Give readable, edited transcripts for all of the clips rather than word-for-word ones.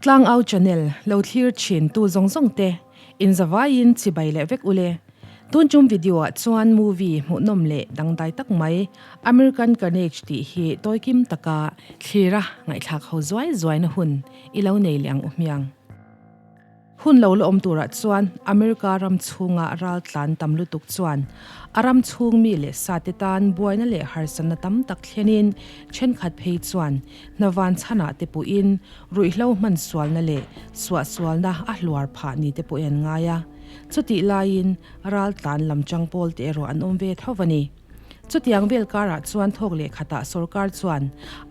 Tlangau channel lo thlir thin tu zawng zawng te in zavaiin chibai leh vek ule. Tun tum video ah chuan movie hmuhnawm leh dangdai tak mai American Carnage tih hi tawikim taka thlira ngaihthlak ho zuai zuaina hun i lo nei leh ang u hmiang. Hun lo la awm turah chuan America ram chhunga ral tlan tam lutuk chuan a ram chhung mi leh sate tan buaina leh harsatna tam tak thlenin thenkhat phei chuan hna van chhanah te pawhin ruihhlo hman sualna leh suahsualna a hluar phah ni te pawhin an ngai a. Chutih laiin ral tlan lam chang pawl te erawh an awm ve tho a ni. Chutiang vel karah chuan thawk leh khatah sorkar chuan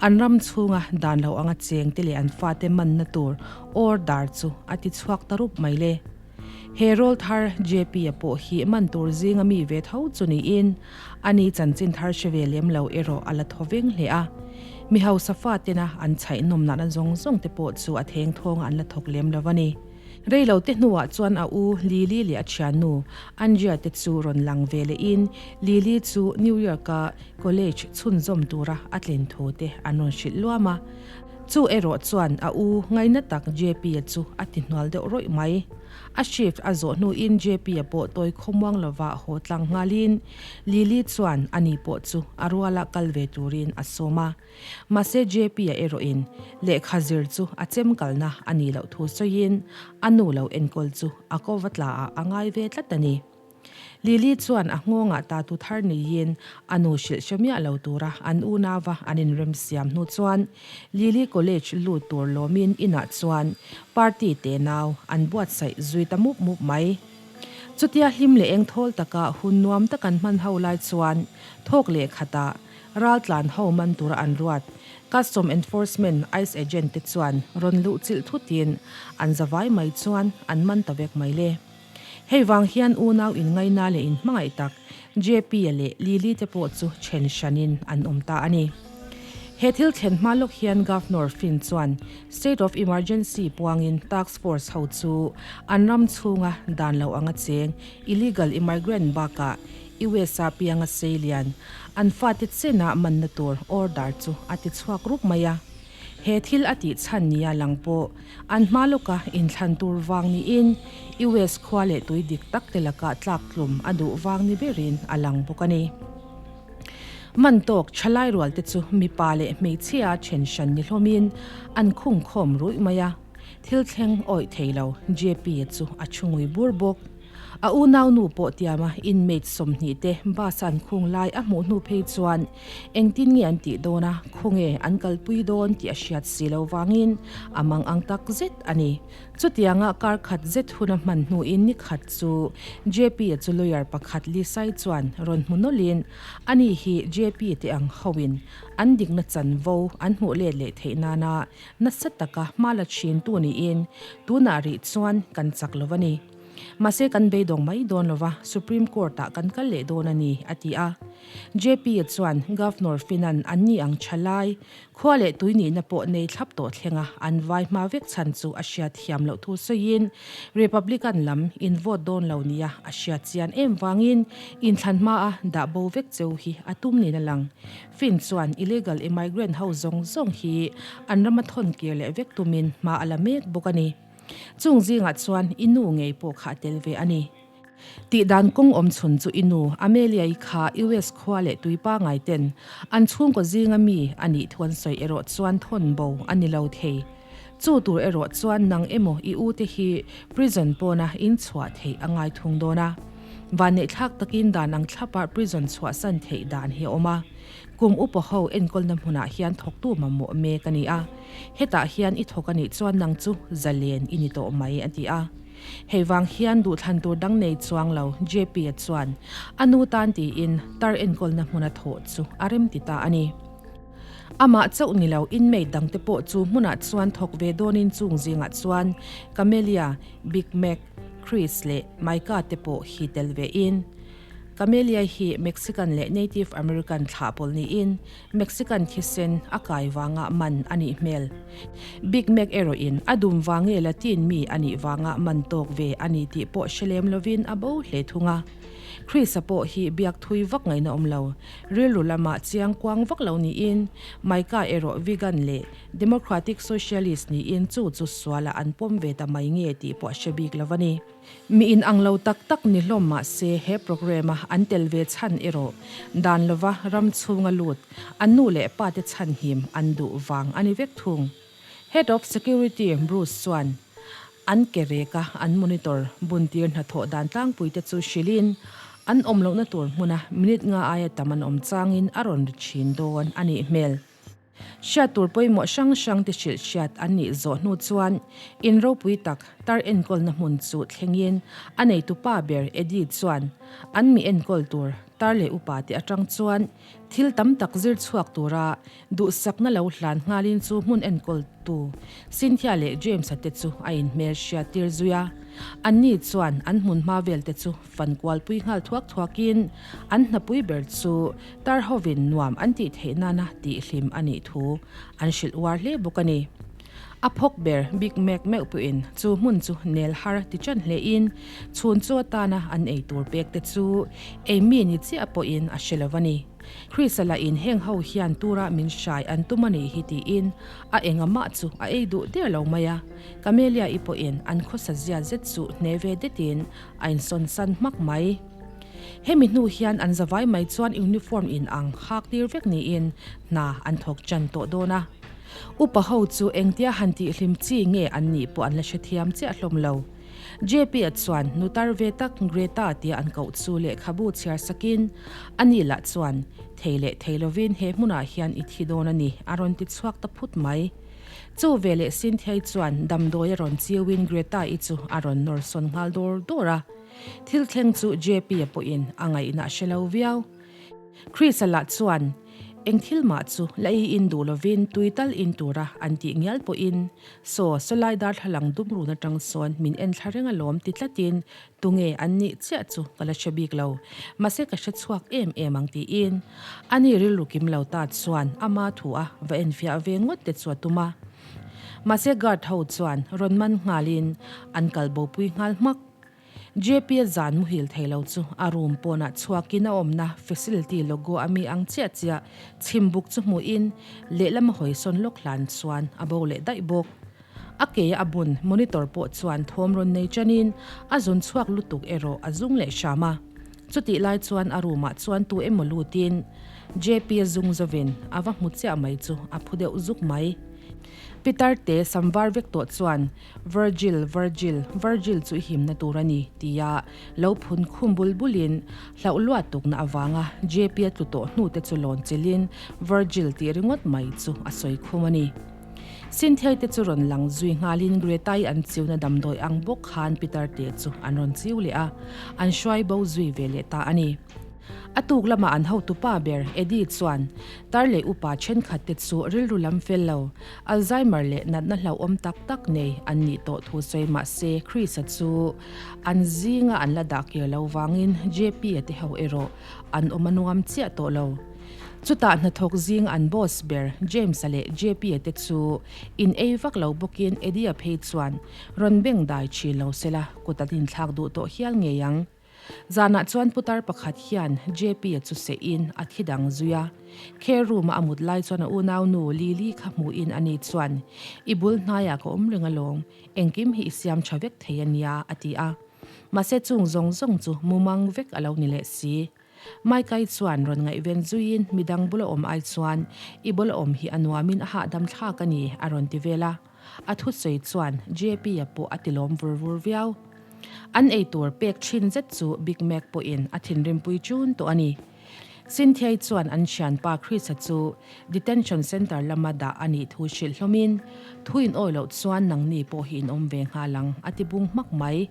an ram chhunga dan lo anga cheng te leh an fate manna tur order chu a ti chhuak ta rup mai le. He rawl thar JP-a pawh hi man tur zinga mi ve tho chu niin ani chanchin thar hre ve lem lo erawh a la thaw veng hle a. Mi hausa fatena an chhaih nawm nahna zawng zawng te pawh chu a theng thawngah an la thawk lem lo a ni. Rei lo te hnuah chuan a u Lily leh a thiannu Andrea te chu rawn lang ve lehin Lily chu New York-a college chhunzawm tura a tlen thu te an rawn hrilh luam a. Chu erawh chuan a u ngaina tak JP-a chu a ti hnual deuh rawih mai. A shift a zawh hnuin JP-a pawh tawi khawmuang lova haw tlang nghalin Lily chuan ani pawh chu a ruala kal ve turin a sawm a. Mahse JP-a erawhin lehkha zir chu a chem kalna a nih loh thu sawiin a nu lo enkawl chu a ko va tla ah a ngai ve tlat a ni. Lily chuan a nghawngah ta tu thar neiin a nu hrilh hre miah lo tura an unauva an inremsiam hnu chuan Lily college lut tur lawmin inah chuan party tenau an buatsaih zui ta mup mup mai. Chutia hlim leh engthawl taka hun nuam tak an hman ho lai chuan thawk leh khatah Raltlan ho man tura an ruat Custom Enforcement ice agent te chuan rawn luh chilh thutin an zavai mai chuan an man ta vek mai le. Hei vang hian unau inngaina leh inhmangaih tak JP-a leh Lily te pawh chu then hranin an awm ta a ni. He thil thlen hma lawk hian Governor Finn chuan State of Emergency puangin Task Force ho chu an ram chhunga dan lo anga cheng illegal immigrant bakah US-a pianga seilian an fate chenah manna tur order chu a ti chhuak rup mai a. He thil a tih chhan nia lang pawh an hma lawka inthlan tur vang niin US khua leh tui dik tak te lakah tlak tlum a duh vang ni berin a lang bawk a ni. Man tawk thalai rual te chu mipa leh hmeichhia then hran ni hlawmin an khung khawm ruih mai a. Thil thleng awih thei lo JP chu a thu ngui bur bawk. A unaunu pawh tiama inmate 20 te bus an khung lai a hmuh hnu phei chuan engtin nge an tih dawn a, khawnge an kalpui dawn tih a hriat si lo vangin a mang ang tak zet a ni. Chutianga kar khat zet hun a hman hnuin ni khat chu JP-a chu lawyer pakhat Lisai chuan rawn hmu nawlhin ani hi JP te ang hoin an dikna chanvo an hmuh let leh theih nana nasa taka hma la thintu niin tunah rih chuan kan chak lo a ni. Mahse kan beidawng mai dawn lova, Supreme Court-ah kan kal leh dawn a ni, a ti a. JP-a chuan Governor Finn-a'n an ni ang tha lai, khua leh tui nihna pawh nei thlap tawh thlenga an vai hma vek chhan chu a hriat thiam loh thu sawiin Republican lam in vote dawn lo nia a hriat chian em vangin inthlan hmaa dah bo vek cheu hi a tum niin a lang. Finn chuan illegal immigrant ho zawng zawng hi an rama thawn kir leh vek tumin hma a la mek bawk a ni. Chung zingah chuan i nu ngei pawh kha a tel ve a ni. Tih dan kawng awm chhun chu i nu Amelia-i kha US khua leh tui pangai ten an chhungkaw zinga mi a nih thu an sawi erawh chuan thawn bo a ni lo thei. Chu tur erawh chuan nang emaw i u te hi prison pawna in chhuah theih a ngai thung dawn a. Vanneihthlak takin dan ang thlapa prison chhuahsan theih dan hi a awm a. Kum upa ho enkawlna hmunah hian thawktu mamawh mek a ni a, hetah hian i thawk a nih chuan nang chu zalen i ni tawh mai a ti a. Hei vang hian duhthlan tur dang nei chuang lo JP-a chuan a nu tan tiin tar enkawlna hmuna thawh chu a rem ti ta a ni. Amah chauh ni lo inmate dangte pawh chu hmunah chuan thawk ve dawnin chung zingah chuan Camelia, Big Mac, Chris leh Micah te pawh hi tel ve in. Camelia hi Mexican leh Native American thlah pawlh niin Mexican thisen a kai vanga man a nih hmel. Big Mac erawhin a dum vang nge Latin mi a nih vanga man tawk ve a ni tih pawh hre lem lovin a bo hle thung a. Chris-a pawh hi biak thui vak ngaihna awm lo, rilru lama chiang kuang vak lo niin Micah erawh vegan leh Democratic Socialist niin chu chu sualah an pawm ve ta mai nge tih pawh a hre bik lo a ni. Mi in ang lo tak tak ni hlawm mah se he programme a an tel ve chhan erawh dan lova ram chhunga lut an nu leh pa te chhanhim an duh vang a ni vek thung. Head of Security Bruce chuan an ke reka an monitor buntir hnathawh dan tlangpui te chu hrilhin an awm lohna tur hmuna minute nga aia tam an awm changin a rawn ri thin dawn a nih hmel. Hriat tur pawimawh hrang hrang te hrilh hriat an nih zawh hnu chuan in ropui tak tar enkawlna hmun chu thlengin a neitu pa ber Eddie chuan an mi enkawl tur tar leh upa te atang chuan thil tam tak zir chhuak tura duhsakna lo hlan nghalin chu hmun enkawltu Cynthia leh James-a te chu a inhmel hriat tir zui a. Anni chuan an hmun hma vel te chu fan kualpui nghal thuak thuakin an hnapui ber chu tar hovin nuam an tih theih nana tihhlim a nih thu an hrilh uar hle bawk a ni. A phawk ber Big Mac meuh pawhin chu hmun chu nel har ti ṭan hlein chhun chu atana an ei tur pek te chu ei mi ni chiah pawhin a hre lo a ni. Chris-a lahin heng ho hian tura min hrai an tum a nih hi tiin a enga mah chu a ei duh der lo mai a, Camelia-i pawhin an khawsa zia zet chu hne ve detin a insawn san hmak mai. Hemi hnu hian an zavai mai chuan uniform in ang hak tir vek niin hna an thawk chan tawh dawn a. Upa ho chu engtia han tihhlim chi nge an nih pawh an la hrethiam chiah hlawm lo. JP-a chuan nu tar ve tak Greta tia an koh chu lehkhabu chhiar sakin ani lah chuan thei leh thei lovin he hmunah hian i thi dawn a ni a rawn ti chhuak ta phut mai. Chu veleh Cynthia-i chuan damdawi a rawn chiuin Greta-i chu a rawn nawr sawn nghal dawr dawr a. Thil thleng chu JP-a pawhin a ngaihna a hre lo viau. Chris-a lah chuan eng thil mah chu la ei in duh lovin tui tal in tura an tih ngial pawhin saw sawlai darthlalang dum run atang sawn min en thla reng alawm ti tlatin Tunge an nih chiah chu ka la hre bik lo, mahse ka hre chhuak em em ang tiin ani rilru kim lo ta chuan ama thu a va enfiah ve ngawt te chu a tum a. Mahse guard ho chuan rawn man nghalin an kal bopui nghal hmak. JP-a zan muhil thei lo chu a room pawnah chhuakin a awmna facility logo a mi ang chiah chiah chhimbuk chu hmuhin lehlam a hawisawn lawk hlan chuan a bo leh daih bawk. A ke a bun monitor pawh chuan thawm rawn nei chanin a zun chhuak lutuk erawh a zung leh hram a. Chutih lai chuan a room ah chuan tu emaw lutin JP a zung zovin a va hmu chiah mai chu a phu deuh zuk mai. Pitar te sam var vek tawh chuan Virgil, Virgil, Virgil chu i himna tur a ni tia lo phun khum bul bulin hlauh luat tukna avanga JP a tlu tawh hnu te chu lawn chilhin Virgil tih ringawt mai chu a sawi khum a ni. Cynthia te chu rawn lang zui nghalin Greta-i an chiuna damdawi ang bawk khan Peter te chu an rawn chiu leh a, an hruai bo zui ve leh ta a ni. A tuk lamah an hotupa ber Eddie chuan tar leh upa thenkhat te chu rilru lam fel lo, Alzheimer leh natna hlauhawm tak tak nei an nih tawh thu sawi mah se Chris-a chu an zinga an la dah kir lo vangin JP-a te ho erawh an awm a nuam chiah tawh lo. Chutah hnathawk zing an boss ber James-a leh JP-a te chu in ei vak lo bawkin Eddie-a phei chuan rawn beng dai thin lo sela kut an inthlak duh tawh hial ngei ang. Zanah chuan putar pakhat hian JP-a chu seh in a thi dang zui a. Care room-a a mut lai chuan a unaunu Lily kha hmuhin ani chuan, I bul hnaiah ka awm reng alawm, engkim hi i siam tha vek thei a nia, a ti a. Mahse chung zawng zawng chu mumang vek a lo ni leh si. Maikai chuan rawn ngaihven zuiin midang bula awm ai chuan i bula awm hi a nuamin a hahdam thlak a ni a rawn ti vel a. A thusawi chuan JP-a pawh a tilawm vur vur viau. An eitur pek thin zet chu Big Mac pawhin a thinrimpui chun tawh a ni. Cynthia-i chuan an thianpa Chris-a chu detention centre lama dah a nih thu hrilh hlawmin thu in awi loh chuan nangni pawh hi in awm ve nghal ang a ti bung hmak mai.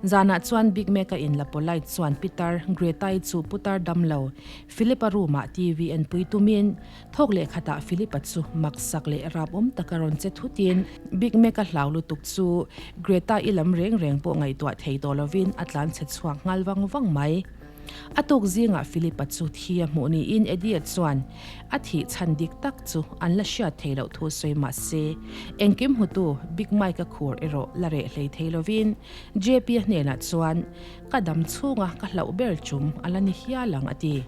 Zanah chuan Big Mac-a in la polite chuan Pitar Greta-i chu putar dam lo Philip-a room-ah TV en pui tumin thawk leh khatah Philip-a chu mak sak leh rap awm taka rawn che thutin Big Mac-a hlau lutuk chu Greta-i lam reng reng pawh ngaihtuah thei tawh lovin a tlan chhe chhuak nghal vang vang mai. A tuk zingah Philip-a chu thi a hmuh niin Eddie-a chuan a thih chhan dik tak chu an la hriat thei loh thu sawi mah se, engkim hmutu Big Mike-a khur erawh la reh hlei thei lovin JP-a hnenah chuan ka dam chhunga ka hlauh ber chum a la ni hial ang a ti.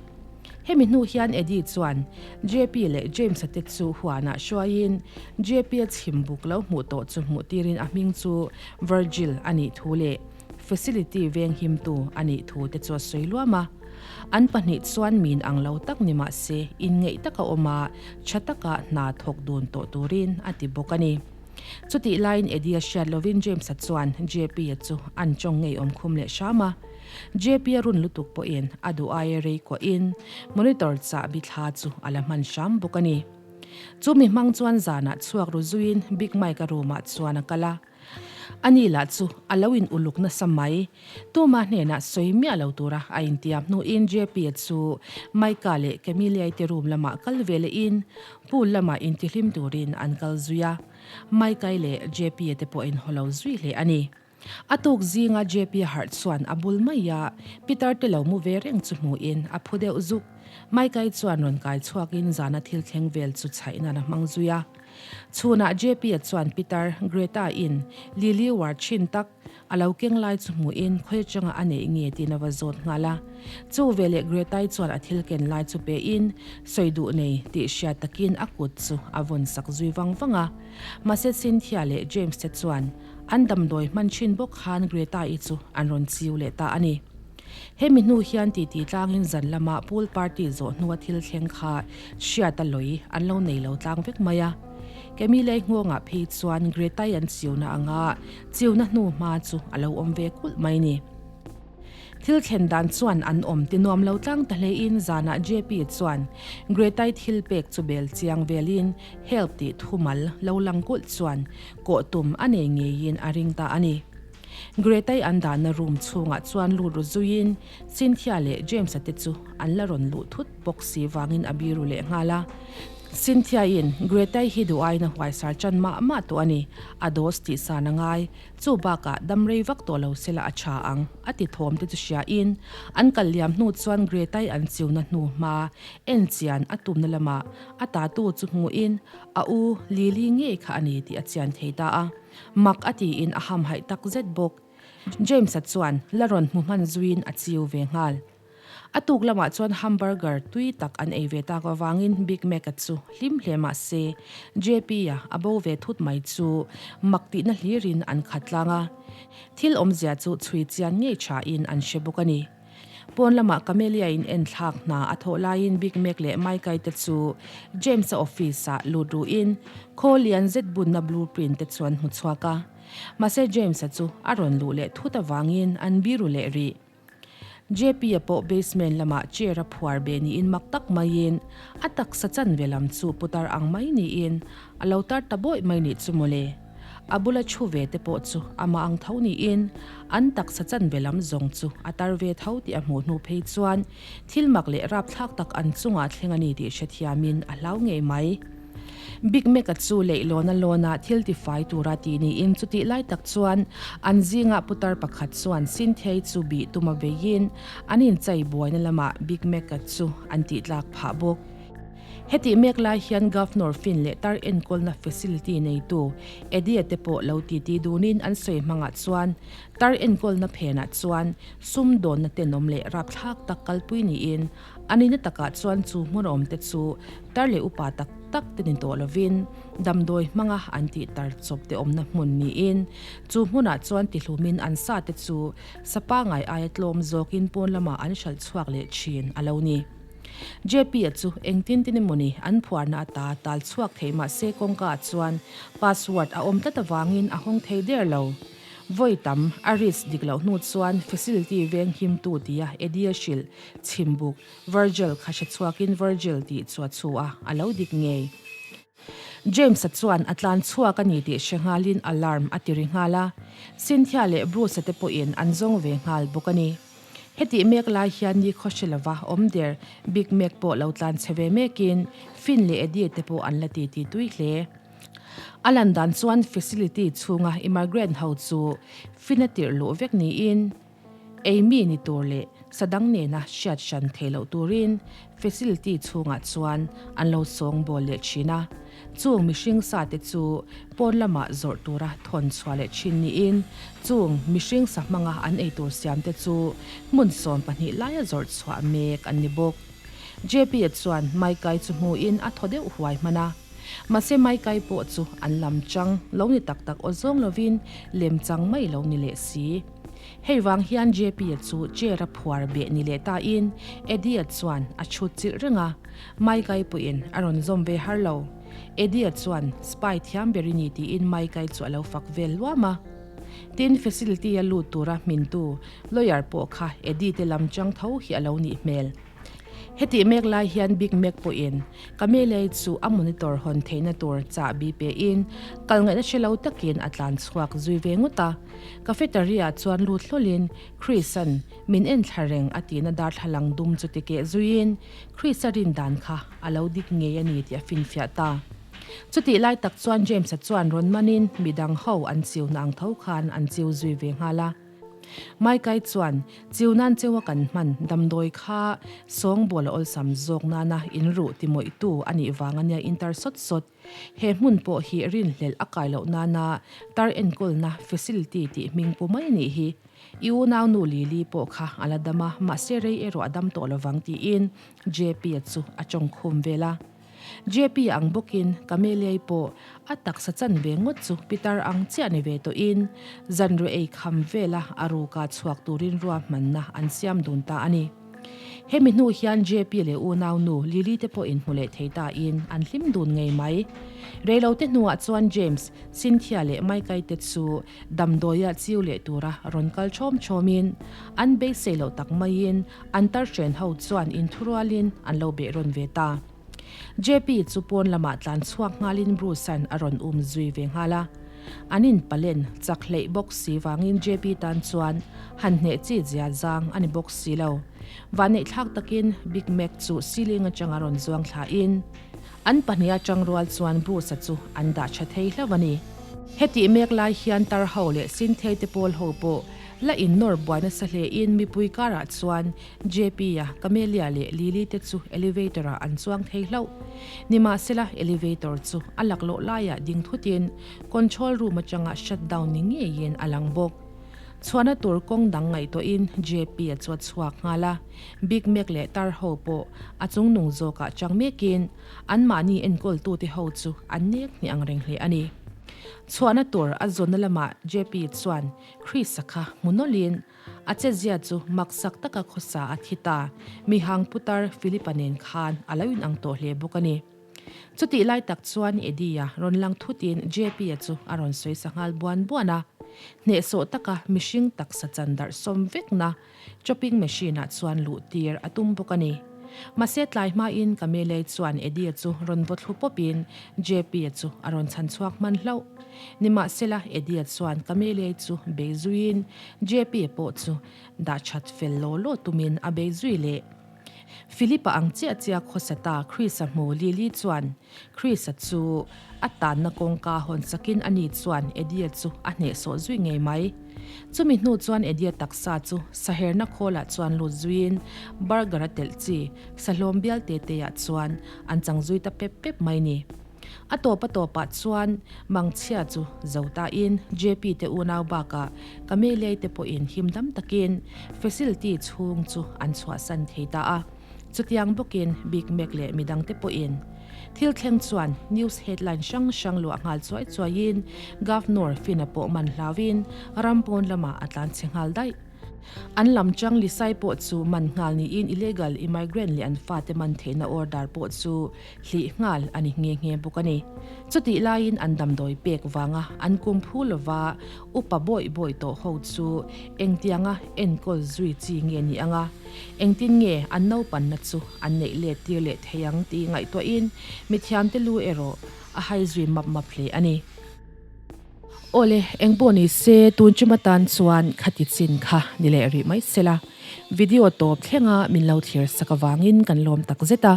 Hemi hnu hian Eddie chuan JP leh James-a te chu huanah hruaiin JP-a chhim buk lo hmuh tawh chu hmuh tirin a hming chu Virgil a nih thu leh facility veng himtu a nih thu te chu a sawi luam a. An pahnih chuan min ang lo tak ni mah se inngeih taka awm a, tha taka hna thawk dun tawh turin a ti bawk a ni. Chutih laiin Eddie-a hriat lovin James-a chuan JP-a chu an tawng ngeiawm khum leh hram a. JP-a run lutuk pawhin a duh aia rei kuahin monitor chahbi thla chu a la hman hram bawk a ni. Chu mi hmang chuan zanah chhuak ru zuiin Big Mike-a room-ah chuan a kal a. Ani lah chu a lo in uluk nasa mai. Tuma hnenah sawi miah lo tura a intiam hnuin JP-a chu Mike-a leh Camille-i te room lamah kal ve lehin pool lamah intihlim turin an kal zui a. Mike-i leh JP-a te pawh in haw lo zui hle a ni. A tuk zinga JP-a harh chuan a bul maia Peter te lo mu ve reng chu hmuhin a phu deuh zuk. Mike-i chuan rawn kai chhuakin zana thil thleng vel chu chhaih nan a hmang zui a. Chhunah JP-a chuan Peter, Greta-in Lily war thin tak a lo keng lai chu hmuhin khawi atanga a neih nge tiin a va zawt nghal a. Chu veleh Greta-i chuan a thil ken lai chu pein sawi duh nei tih hriat takin a kut chu a vawn sak zui vang vang a. Mahse Cynthia leh James te chuan an damdawi hman thin bawk khan Greta-i chu an rawn chiu leh ta a ni. Hemi hnu hian titi tlangin zan lama pool party zawh hnua thil thleng kha hriat a lawi an lo nei lo tlang vek mai a. Kemilei nghawngah phei chuan Greta-i an chiuna anga chiuna hnu hma chu a lo awm ve kulh mai ni. Thil thlen dan chuan an awm ti nuam lo tlang ta hlein zanah JP chuan Greta-i thil pek chu bel chiang velin help tih thumal lo lang kulh chuan kawh tum a nei ngeiin a ring ta a ni. Greta-i an dahna room chhungah chuan lut ru zuiin Cynthia leh James-a te chu an la rawn luh thut bawk si vangin a biru leh nghal a. Cynthia-in Greta-i hi duh aiin a huaisar chan mah mah tawh a ni, a dose tih san a ngai, chu bakah dam rei vak tawh lo sela a tha ang, a ti thawm te chu hriain an kal liam hnu chuan Greta-i an chiuna hnu hma en chian a tumna lamah a tatu chu hmuhin a u Lily ngei kha a ni tih a chian thei ta a. Mak a tiin a hamhaih tak zet bawk. James-a chuan la rawn hmu hman zuiin a chiu ve nghal. A tuk lamah chuan hamburger tui tak an ei ve tak avangin Big Mac-a chu hlim hle mah se, JP-a a bo ve thut mai chu mak tihna hlirin an khat tlang a. Thil awmzia chu chhui chian ngei thain an hre bawk a ni. Pawn lamah Camelia-in enthlak hna a thawh laiin Big Mac leh Mike-i te chu James-a office-ah lut ruhin khaw lian zet bunna blueprint te chu an hmu chhuak a. Mahse James-a chu a rawn luh leh thut avangin an biru leh rih. JP-a pawh basement lamah chair a phuar be niin mak tak maiin a taksa chanve lam chu putar ang mai niin a lo tar ta bawih mai nih chu mawle. A bula thu ve te pawh chu amah ang tho niin an taksa chanve lam zawng chu a tar ve tho tih a hmuh hnu phei chuan thil mak leh rapthlak tak an chungah thleng a ni tih hrethiamin a hlau ngei mai. Big Mac-a chu leihlawn a lawn a thil tifai tura tih niin chutih lai tak chuan an zingah putar pakhat chuan Cynthia-i chu bih tum a veiin an inchei buaina lamah Big Mac-a chu an tihtlak phah bawk. Hetih mek lai hian Governor Finn leh tar enkawlna facility neitu Eddie-a te pawh lo titi dunin an sawi hmangah chuan tar enkawlna phenah chuan sumdawnna tenawm leh rapthlak tak kalpui niin a nihna takah chuan chu hmun awmte chu tar leh upa tak tak te ni tawh lovin damdawi hmanga an tih tar chawp te awmna hmun niin chu hmunah chuan tihlumin an sa te chu sapa ngai aia tlawm zawkin pawn lamah an hralh chhuak leh thin a lo ni. JP-a chu engtin tin emawni an phuarna ata tal chhuak thei mahse kawngka ah chuan password a awm tlat avangin a hawng thei der lo. Vawi tam a risk dik loh hnu chuan facility veng himtu tia Eddie-a hrilh chhimbuk Virgil kha hre chhuakin Virgil tih chu a chhu a, a lo dik ngei. James-a chuan a tlan chhuak a ni tih hre nghalin alarm a ti ri nghal a, Cynthia leh Bruce-a te pawhin an zawng ve nghal bawk a ni. Hetih mek lai hian ni khaw hre lova awm der Big Mac pawh lo tlan chhe ve mekin Finn leh Eddie te pawh an la titi tui hle. A lan dan chuan facility chhunga immigrant ho chu Finn a tirh luh vek niin, Ei mi ni tur leh sa dang nena hriat hran theih loh turin facility chhungah chuan an lo sawngbawl leh thin a. Chung mihring sa te chu pawn lamah zawrh tura thawn chhuah leh thin niin chung mihring sa hmanga an eitur siam te chu hmun 12 laia zawrh chhuah mek an ni bawk. JP-a chuan Maikai chu hmuin a thaw deuh huai hman a. Mahse Maikai pawh chu an lam chang lo ni tak tak aw zawng lovin lem chang mai lo ni leh si. Hei vang hian JP-a chu chair a phuar beh ni leh tain Eddie-a chuan a chhut chilh reng a, Maikai pawhin a rawn zawm ve har lo. Eddie-a chuan spy thiam ber i ni tiin Maikai chu a lo fak vel luam a. Tin, facility-a lut tura hmintu lawyer pawh kha Eddie te lam chang tho hi a lo nih hmel. Hetih mek lai hian Big Mac pawhin Camellia chu a monitor hawn theihna tur chahbi pein kal ngaihna hre lo takin a tlan chhuak zui ve ngawt a. Cafeteria chuan lut hlawlin Chris-a'n min en thla reng a tihna darthlalang dum chu tikeh zuiin Chris-a rin dan kha a lo dik ngei a ni tih a finfiah ta. Chutih lai tak chuan James-a chuan rawn manin midang ho an chiuna ang tho khan an chiu zui ve nghal a. Maikai chuan, Chiu nan cheua kan hman damdawi kha sawngbawl a awlsam zawk nana in ruh ti mawihtu a nih vang a nia intar sawt sawt. He hmun pawh hi rinhlelh a kai loh nana tar enkawlna facility tih hming pu mai a nih hi. I unaunu Lily pawh kha a la dam a, mahse rei erawh a dam tawh lovang tiin JP-a chu a tawngkhum vel a. JP ang bawkin Camellia-i pawh a taksa chan ve ngawt chu pitar ang chiah ni ve tawhin zanriah ei kham vela a ruka chhuak turin ruahmanna an siam dun ta a ni. Hemi hnu hian JP leh unaunu Lily te pawh inhmu leh thei tain an hlim dun ngei mai. Reilote hnuah chuan James, Cynthia leh Mike-i te chu damdawia chiu leh tura rawn kal chhawm chhawmin an beisei loh tak maiin an tarhren ho chuan inthurualin an lo beh rawn ve ta. JP chu pawn lamah tlan chhuak nghalin Bruce-a'n a rawn um zui ve nghal a. An inpalen chak hleih bawk si vangin JP tan chuan han hneh chi zia zang a ni bawk si lo. Vanneihthlak takin Big Mac chu ceiling atanga rawn zuang thlain An pahniha tangrual chuan Bruce-a chu an dah tha thei hlauh a ni. Hetih mek lai hian tar ho leh Sinthei te pawl ho pawh la innawr buai nasa hlein mipui karah chuan JP-a, Camelia leh Lily te chu elevator-ah an chuang thei hlauh. Nimahsela, elevator chu a laklawh laiah ding thutin control room atanga shut down ni ngeiin a lang bawk. Chhuahna tur kawng dang ngaihtuahin JP-a chu a chhuak nghal a. Big Mac leh tar ho pawh a chungnung zawkah chang mekin anmahni enkawltute ho chu an nek hnih ang reng hle a ni. Chhuahna tur a zawnna lamah JP chuan Chris-a kha hmu nawlhin a chetzia chu maksak taka khawsa a thi ta, mihang putar Philip-a nen khan a lo inang tawh hle bawk a ni. Chutih lai tak chuan Eddie-a rawn lang thutin JP-a chu a rawn sawi sa nghal buan buan a, hnehsawh taka mihring taksa chan darh sawm vekna Chopping machine ah chuan luh tir a tum bawk a ni. Mahse tlai hmain Camellia chuan Eddie chu rawn vaw thlu pawpin JP-a chu a rawn chhan chhuak hman hlauh. Nimahsela Eddie chuan Camellia chu bei zuiin JP-a pawh chu dah that fel law law tumin a bei zui leh. Philip-a ang chiah chiah khawsa ta Chris-a hmu Lily chuan Chris-a chu a tanna kawngka hawn sakin ani chuan Eddie-a chu a hnehsawh zui ngei mai. Chumi hnu chuan Eddie-a taksa chu saherna khawlah chuan lut zuiin burger-a telh chi sahlawm bial te te-ah chuan an chang zui ta pep pep mai ni. A tawp a tawpah chuan mangchhia chu zo tain JP te unau bakah Camellia te pawhin himdam takin facility chhung chu an chhuahsan thei ta a. Chutiang bawkin Big Mac leh midang te pawhin thil thleng chuan news headline hrang hrang luah nghal chuai chuaiin Governor Finn-a pawh man hlauin ram pawn lamah a tlan chhe nghal daih. An lam chang Lisai pawh chu man nghal niin illegal immigrant leh an fate man theihna order pawh chu hlih nghal a ni nghe nghe bawk a ni. Chutih laiin an damdawi pek vanga an kum phu lova upa bawih bawih tawh ho chu engtianga enkawl zui chi nge ni anga engtin nge an naupanna chu an neih let tir leh thei ang tih ngaihtuahin mithiamte lu erawh a hai zui map map hle a ni. Awle, eng pawh ni se, tun chum atan chuan khati chin kha ni leh rih mai se la. Video tawp thlenga min lo thlir sak avangin kan lawm tak zet a.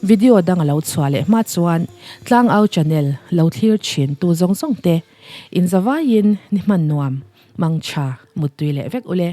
Video dang a lo chhuah leh hma chuan Tlangau channel lo thlir thin tu zawng zawng te inzavaiin ni hman nuam, mangtha, muttui leh vek ule.